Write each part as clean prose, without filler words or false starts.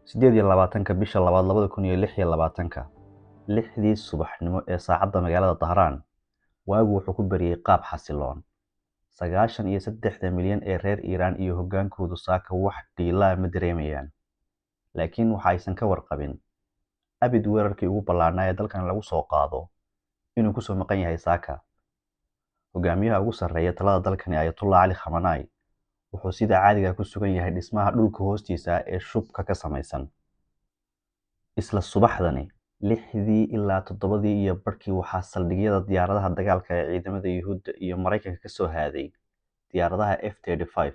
28-ka bisha labaad 2026-ka, 6dii subaxnimo ee saacadda magaalada Dahraan, waagu wuxuu ku bariyey qaab xasiloon. 93-da milyan ee reer Iiraan iyo hoggaankoodu saaka wax dhiilaa ma dareemayaan, laakiin waxa aysan ka warqabin abid weerarkii ugu ballaarnaa ee dalkan lagu soo qaado inuu kusoo maqan yahay saaka. Hogaamiyaha ugu sarreeya talada dalkani, Ayatollah Cali Khamenei, wuxuu sida caadiga ku sugan yahay dhismaha dhulka hoostiisa ee shubka ka samaysan. Isla subaxdani 6dii ilaa 7dii iyo barhkii waxaa saldhigyada diyaaradaha dagaalka ee ciidamada Yuhuudda iyo Maraykanka ka soo haaday diyaaradaha F-35,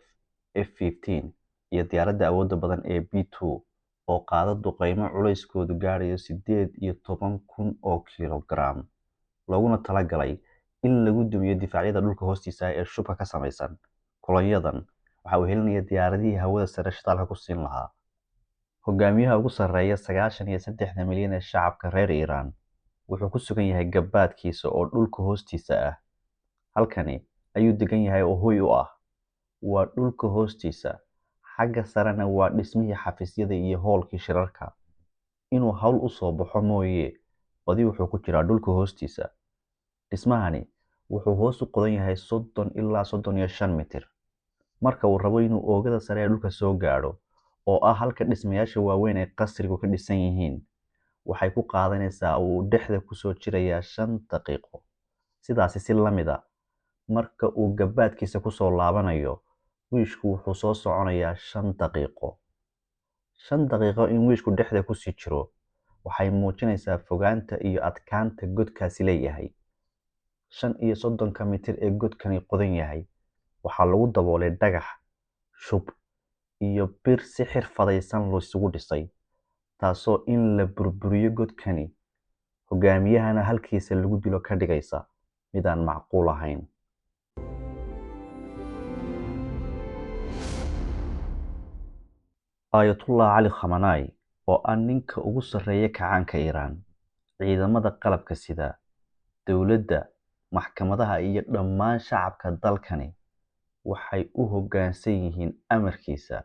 F-15 iyo diyaaradda awoodda badan ee B-2 oo qaada duqeymo culayskoodu gaadhayo 18,000 oo kilogaram, looguna talagalay in lagu dumiyo difaacyada dhulka hoostiisa ee shubka ka samaysan. Kolonyadan waxa uu helinaya diyaaradihii hawada sare shidaalka ku siin lahaa. Hogaamiyaha ugu sarreeya 93-da milyan ee shacabka reer Iiraan wuxuu ku sugan yahay gabaadkiisa oo dhulka hoostiisa ah. Halkani ayuu degan yahay oo hoy u ah. Waa dhulka hoostiisa, xagga sarena waa dhismihii xafiisyada iyo hoolkii shirarka. Inuu hawl u soo baxo mooye, badi wuxuu ku jiraa dhulka hoostiisa. Dhismahani wuxuu hoos u qodan yahay 30 ilaa 35 mitir. Marka uu rabo inuu oogada sare ee dhulka soo gaadho, oo ah halka dhismayaasha waaweyn ee qasrigu ka dhisan yihiin, waxay ku qaadanaysaa oo uu dhexda kusoo jirayaa 5 daqiiqo. Sidaasi si la mid ah, marka uu gabaadkiisa kusoo laabanayo, wiishku wuxuu soo soconayaa 5 daqiiqo. 5 daqiiqo in wiishku dhexda kusii jiro waxay muujinaysaa fogaanta iyo adkaanta godkaasi leeyahay. 35-ka mitir ee godkani qodan yahay waxaa lagu daboolay dhagax, shub iyo bir si xirfadaysan laysugu dhisay, taasoo in la burburiyo godkani hogaamiyahana halkiisa lagu dilo ka dhigaysa mid aan macquul ahayn. Ayatollah Cali Khamenei oo ah ninka ugu sarreeya kacaanka Iiraan, ciidamada qalabka sida, dowladda, maxkamadaha iyo dhammaan shacabka dalkani waxay u hoggaansan yihiin amarkiisa.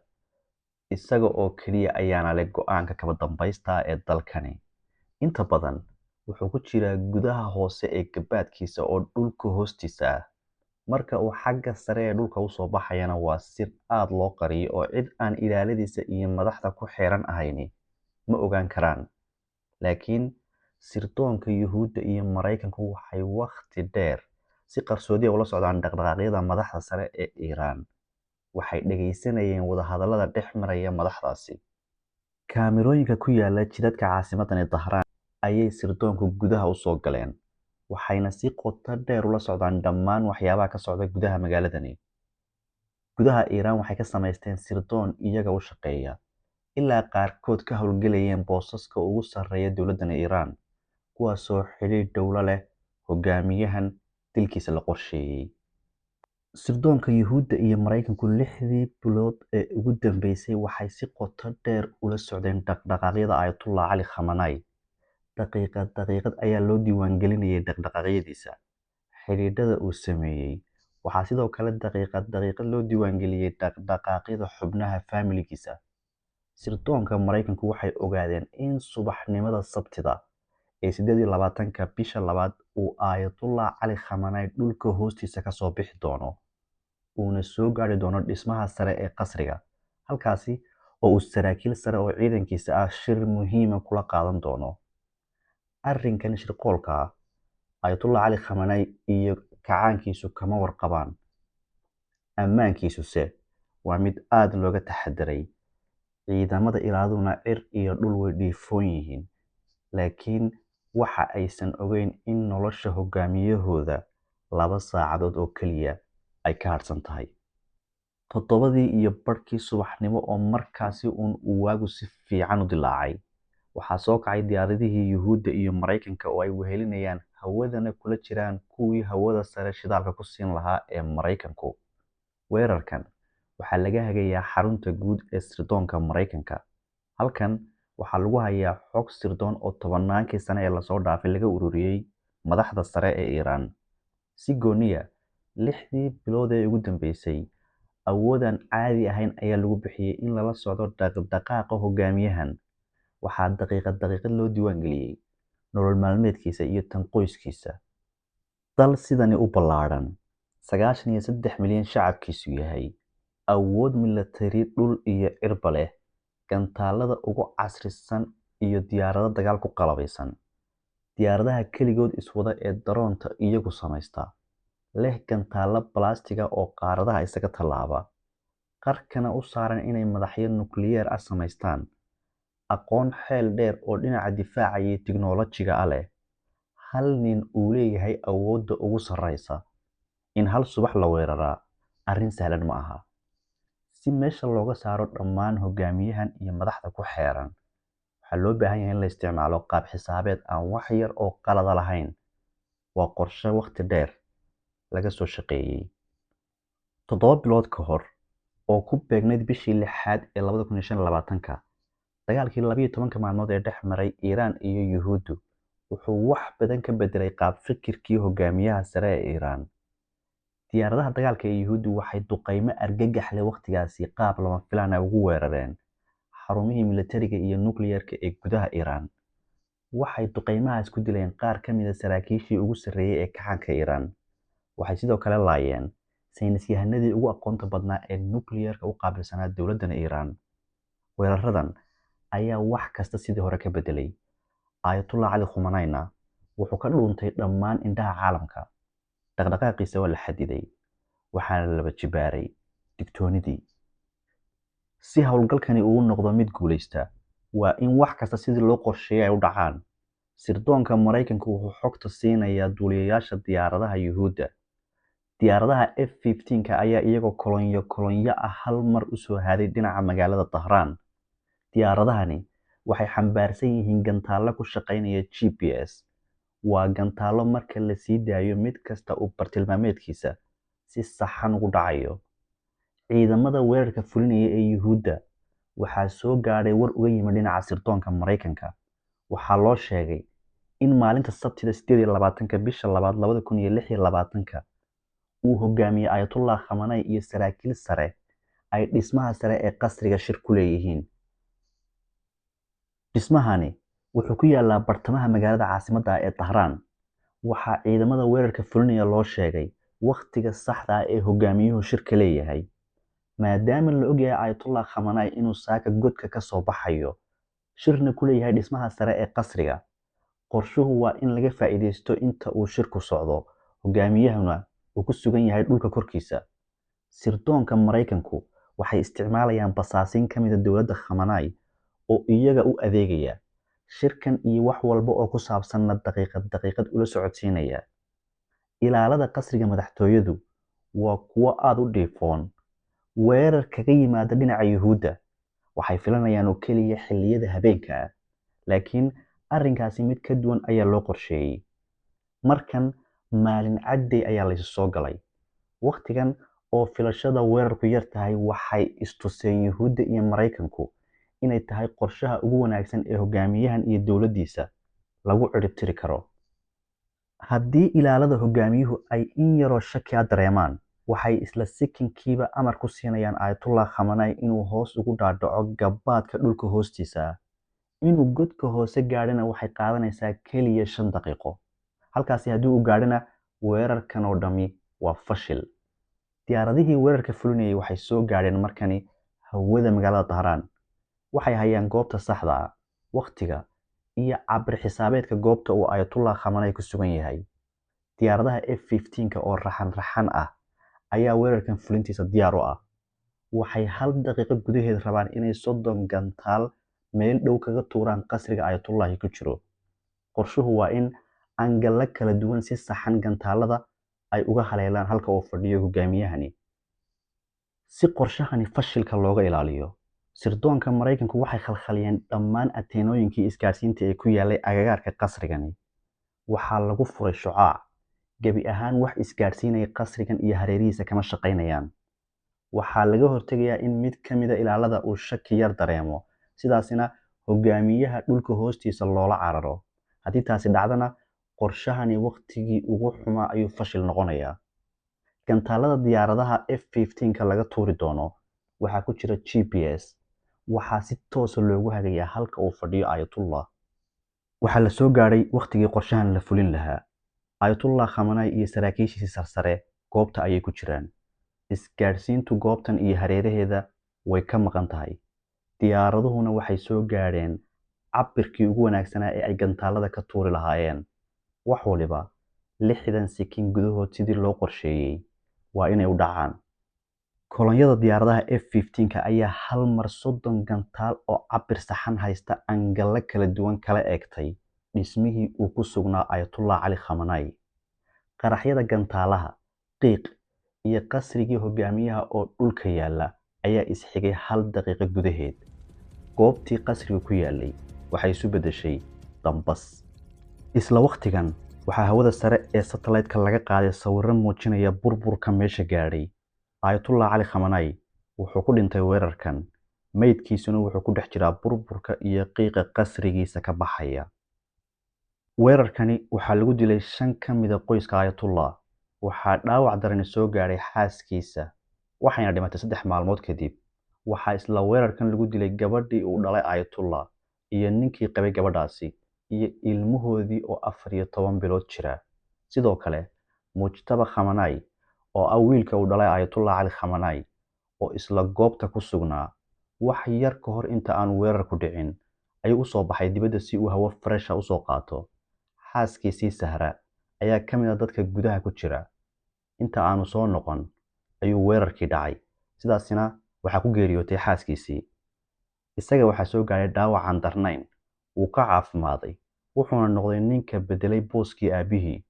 Isaga oo keliya ayaana leh go'aanka kaba dambaysta ee dalkani. Inta badan wuxuu ku jiraa gudaha hoose ee gabaadkiisa oo dhulka hoostiisa ah. Marka uu xagga sare ee dhulka usoo baxayana waa sir aad loo qariyo oo cid aan ilaaladiisa iyo madaxda ku xeeran ahayni ma ogaan karaan. Laakiin sirdoonka Yuhuudda iyo Maraykanku waxay wakhti dheer si qarsoodi ah ula socdaan dhaqdhaqaaqyada madaxda sare ee Iiraan. Waxay dhagaysanayeen wadahadallada dhex maraya madaxdaasi. Kaamirooyinka ku yaala jidadka caasimadani Dahraan ayay sirdoonku gudaha u soo galeen, waxayna si qoto dheer ula socdaan dhammaan waxyaabaha ka socda gudaha magaaladani. Gudaha Iiraan waxay ka samaysteen sirdoon iyaga u shaqeeya, ilaa qaarkood ka howlgelayeen boosaska ugu sarreeya dowladdan Iiraan, kuwaasoo xidhiidh dowlo leh hogaamiyahan dilkiisa la qorsheeyey. Sirdoonka Yuhuudda iyo Maraykanku 6dii bilood ee ugu dambeysay waxay si qoto dheer ula socdeen dhaqdhaqaaqyada Ayatollah Cali Khamenei. Daqiiqad daqiiqad ayaa loo diiwaangelinayay dhaqdhaqaaqyadiisa, xidhiidhada uu sameeyey. Waxaa sidoo kale daqiiqad daqiiqad loo diiwaangeliyey dhaqdhaqaaqyada xubnaha faamiligiisa. Sirdoonka Maraykanku waxay ogaadeen in subaxnimada Sabtida ee 28-ka bisha labaad uu Ayatollah Cali Khamenei dhulka hoostiisa ka soo bixi doono, uuna soo gaari doono dhismaha sare ee qasriga, halkaasi oo uu saraakiil sare oo ciidankiisa ah shir muhiima kula qaadan doono. Arrinkan shirqoolka ah Ayatollah Cali Khamenei iyo kacaankiisu kama warqabaan. Ammaankiisuse waa mid aad looga taxadiray. Ciidamada ilaaladuna cir iyo dhul way dhiifoon yihiin, laakiin waxa aysan ogeyn in nolosha hogaamiyahooda 2 saacadood oo keliya ay ka harsan tahay. 7dii iyo barhkii subaxnimo oo markaasi uun uu waagu si fiican u dilaacay, waxaa soo kacay diyaaradihii Yuhuudda iyo Maraykanka oo ay wehelinayaan hawadana kula jiraan kuwii hawada sare shidaalka ku siin lahaa ee Maraykanku. Weerarkan waxaa laga hagayaa xarunta guud ee sirdoonka Maraykanka. Halkan waxaa lagu hayaa xog sirdoon oo tobannaankii sane ee lasoo dhaafay laga ururiyey madaxda sare ee Iiraan. Si gooniya, 6dii bilood ee ugu dambeysay, Awoodaan caadi ahayn ayaa lagu bixiyey in lala socdo dhaqdhaqaaqa hogaamiyahan. Waxaa daqiiqad daqiiqad loo diiwaangeliyey nolol maalmeedkiisa iyo tan qoyskiisa. Dal sidani u ballaadhan, 93 milyan shacabkiisu yahay, awood milatari dhul iyo cirba leh, gantaalada ugu casrisan iyo diyaarado dagaal ku qalabaysan, diyaaradaha keligood iswada ee daroonta iyagu samaysta, leh gantaalo balastiga oo qaaradaha isaga tallaaba, qarkana u saaran inay madaxyo nukliyeer ah samaystaan, aqoon xeel dheer oo dhinaca difaaca iyo tiknoolajiga ah leh, hal nin uu leeyahay awoodda ugu sarreysa, in hal subax la weeraraa arrin sahlan ma aha. Si meesha looga saaro dhammaan hogaamiyahan iyo madaxda ku xeeran, waxaa loo baahan yahay in la isticmaalo qaab xisaabeed aan wax yar oo qalada lahayn. Waa qorshe waqti dheer laga soo shaqeeyey. 7 bilood ka hor, oo ku beegnayd bishii lixaad ee 2025-ka, dagaalkii 12-ka maalmood ee dhex maray Iiraan iyo Yuhuuddu wuxuu wax badan ka bedelay qaab fikirkii hogaamiyaha sare ee Iiraan. Diyaaradaha dagaalka ee Yuhuuddu waxay duqeymo argagax leh waqtigaasi qaab lama filaan ah ugu weerareen xarumihii militariga iyo nukliyeerka ee gudaha Iiraan. Waxay duqeymahaas ku dileen qaar ka mid ah saraakiishii ugu sarreeyay ee kacaanka Iiraan. Waxay sidoo kale laayeen saynisyahanadii ugu aqoonta badnaa ee nukliyeerka u qaabilsanaa dowladdan Iiraan. Weeraradan ayaa wax kasta sidii hore ka bedelay. Ayatollah Cali Khamenei wuxuu ka dhuuntay dhammaan indhaha caalamka. Dhaqdhaqaaqiisa waa la xadiday, waxaana la laba jibaaray digtoonidii. Si howlgalkani uu noqdo mid guuleysta, waa in wax kasta sidii loo qorsheeyay ay u dhacaan. Sirdoonka Maraykanku wuxuu xogta siinayaa duuliyayaasha diyaaradaha Yuhuudda. Diyaaradaha F-15 ayaa iyagoo kolonyo kolonyo ah hal mar u soo haaday dhinaca magaalada Dahraan. Diyaaradahani waxay xambaarsan yihiin gantaallo ku shaqaynaya GPS. Waa gantaallo marka la sii daayo mid kasta uu bartilmaameedkiisa si saxan ugu dhacayo. Ciidamada weerarka fulinaya ee Yuhuudda waxaa soo gaadhay war uga yimid dhinaca sirdoonka Maraykanka. Waxaa loo sheegay in maalinta Sabtida 28-ka bisha labaad 2026-ka uu hogaamiyey Ayatollah Khamenei iyo saraakiil sare ay dhismaha sare ee qasriga shir ku leeyihiin. Dhismahani wuxuu ku yaalaa bartamaha magaalada caasimadda ah ee Dahraan. Waxaa ciidamada weerarka fulinaya loo sheegay wakhtiga saxda ah ee hogaamiyuhu shirka leeyahay. Maadaama la ogyahay Ayatollah Khamenei inuu saaka godka ka soo baxayo, shirna ku leeyahay dhismaha sare ee qasriga, qorshuhu waa in laga faa'iidaysto inta uu shirku socdo, hogaamiyahuna uu ku sugan yahay dhulka korkiisa. Sirdoonka Maraykanku waxay isticmaalayaan basaasiin ka mid ah dowladda Khamenei oo iyaga u adeegaya, shirkan iyo wax walba oo ku saabsanna daqiiqad daqiiqad ula socodsiinaya. Ilaalada qasriga madaxtooyadu waa kuwo aada u dhiifoon. Weerar kaga yimaada dhinaca Yuhuudda waxay filanayaan oo keliya xilliyada habeenka ah, laakiin arrinkaasi mid ka duwan ayaa loo qorsheeyey. Markan maalin caddey ayaa laysu soo galay. Wakhtigan oo filashada weerarku yar tahay, waxay istuseen Yuhuudda iyo Maraykanku inay tahay qorshaha ugu wanaagsan ee hogaamiyahan iyo dowladdiisa lagu ciribtiri karo. Haddii ilaalada hogaamiyuhu ay in yaroo shaki ah dareemaan, waxay isla sikinkiiba amar ku siinayaan Ayatollah Khamenei inuu hoos ugu dhaadhaco gabaadka dhulka hoostiisa ah. Inuu godka hoose gaadhana waxay qaadanaysaa keliya 5 daqiiqo. Halkaasi haddii uu gaadhana, weerarkan oo dhammi waa fashil. Diyaaradihii weerarka fulinayay waxay soo gaadheen markani hawada magaalada Dahraan. Waxay hayaan goobta saxda ah, wakhtiga iyo cabir xisaabeedka goobta uu Ayatollah Khamenei ku sugan yahay. Diyaaradaha F-15 oo raxan raxan ah ayaa weerarkan fulintiisa diyaar u ah. Waxay hal daqiiqo gudaheed rabaan inay 30 gantaal meel dhow kaga tuuraan qasriga Ayatollahi ku jiro. Qorshuhu waa in angalo kala duwan si saxan gantaalada ay uga haleelaan halka uu fadhiyo hogaamiyahani. Si qorshahani fashilka looga ilaaliyo, sirdoonka Maraykanku waxay khalkhaliyeen dhammaan ateenooyinkii isgaarsiinta ee ku yaalay agagaarka qasrigani. Waxaa lagu furay shucaac. Gebi ahaan wax isgaarsiinaya qasrigan iyo hareerihiisa kama shaqaynayaan. Waxaa laga hortegayaa in mid ka mid ah ilaalada uu shaki yar dareemo, sidaasina hogaamiyaha dhulka hoostiisa loola cararo. Haddii taasi dhacdana, qorshahani waqtigii ugu xumaa ayuu fashil noqonayaa. Gantaalada diyaaradaha F-15ka laga tuuri doono waxaa ku jira GPS. Waxaa si toosa loogu hagayaa halka uu fadhiyo Ayatullah. Waxaa la soo gaadhay wakhtigii qorshahan la fulin lahaa. Ayatullah Khamenei iyo saraakiishiisii sarsare goobta ayay ku jiraan. Isgaadhsiintu goobtan iyo hareeraheeda way ka maqan tahay. Diyaaraduhuna waxay soo gaadheen cabirkii ugu wanaagsanaa ee ay gantaalada ka tuuri lahaayeen. Wax waliba 60 sikin gudahood sidii loo qorsheeyey waa inay u dhacaan. Kolonyada diyaaradaha F-15ka ayaa hal mar 30 gantaal oo cabir saxan haysta angallo kala duwan kala eegtay dhismihii uu ku sugnaa Ayatullah Cali Khamenei. Qaraxyada gantaalaha, qiiq iyo qasrigii hogaamiyaha oo dhulka yaalla ayaa isxigay hal daqiiqo gudaheed. Goobtii qasrigu ku yaallay waxay isu beddeshay dambas. Isla wakhtigan waxaa hawada sare ee satellite-ka laga qaaday sawirro muujinaya burburka meesha gaadhay. Ayatullah Cali Khamenei wuxuu ku dhintay weerarkan, meydkiisuna wuxuu ku dhex jiraa burburka iyo qiiqa qasrigiisa ka baxaya. Weerarkani waxaa lagu dilay 5 ka mid a qoyska Ayatullah. Waxaa dhaawac darani soo gaadhay xaaskiisa, waxayna dhimatay 3 maalmood kadib. Waxaa isla weerarkan lagu dilay gabadhii uu dhalay Ayatullah iyo ninkii qabay gabadhaasi iyo ilmahoodii oo 14 bilood jira. Sidoo kale, Mujtaba Khamenei oo ah wiilka uu dhalay Ayatullah Cali Khamenei oo isla goobta ku sugnaa wax yar ka hor inta aan weerarku dhicin ayuu u soo baxay dibadda si uu hawo fresh ah usoo qaato. Xaaskiisii Sahra ayaa ka mid ah dadka gudaha ku jira. Inta aanu soo noqon ayuu weerarkii dhacay, sidaasina waxaa ku geeriyootay xaaskiisii. Isaga waxaa soo gaadhay dhaawac aan darnayn, wuu ka caafimaaday, wuxuuna noqday ninka beddelay booskii aabbihii.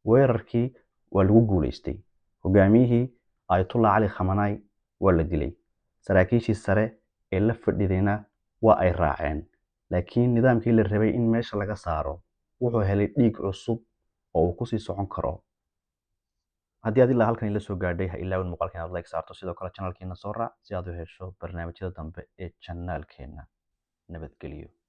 Weerarkii waa lagu guulaystay. Hogaamiyihii Ayatullah Cali Khamenei waa la dilay. Saraakiishii sare ee la fadhidayna waa ay raaceen. Laakiin nidaamkii la rabay in meesha laga saaro wuxuu helay dhiig cusub oo uu kusii socon karo. Haddii aad ilaa halkan ila soo gaadhay, ha ilaawin muuqaalka inaad like saarto. Sidoo kale channelkeena soo raac si aad u hesho barnaamijyada dambe ee channelkeena. Nabadgelyo.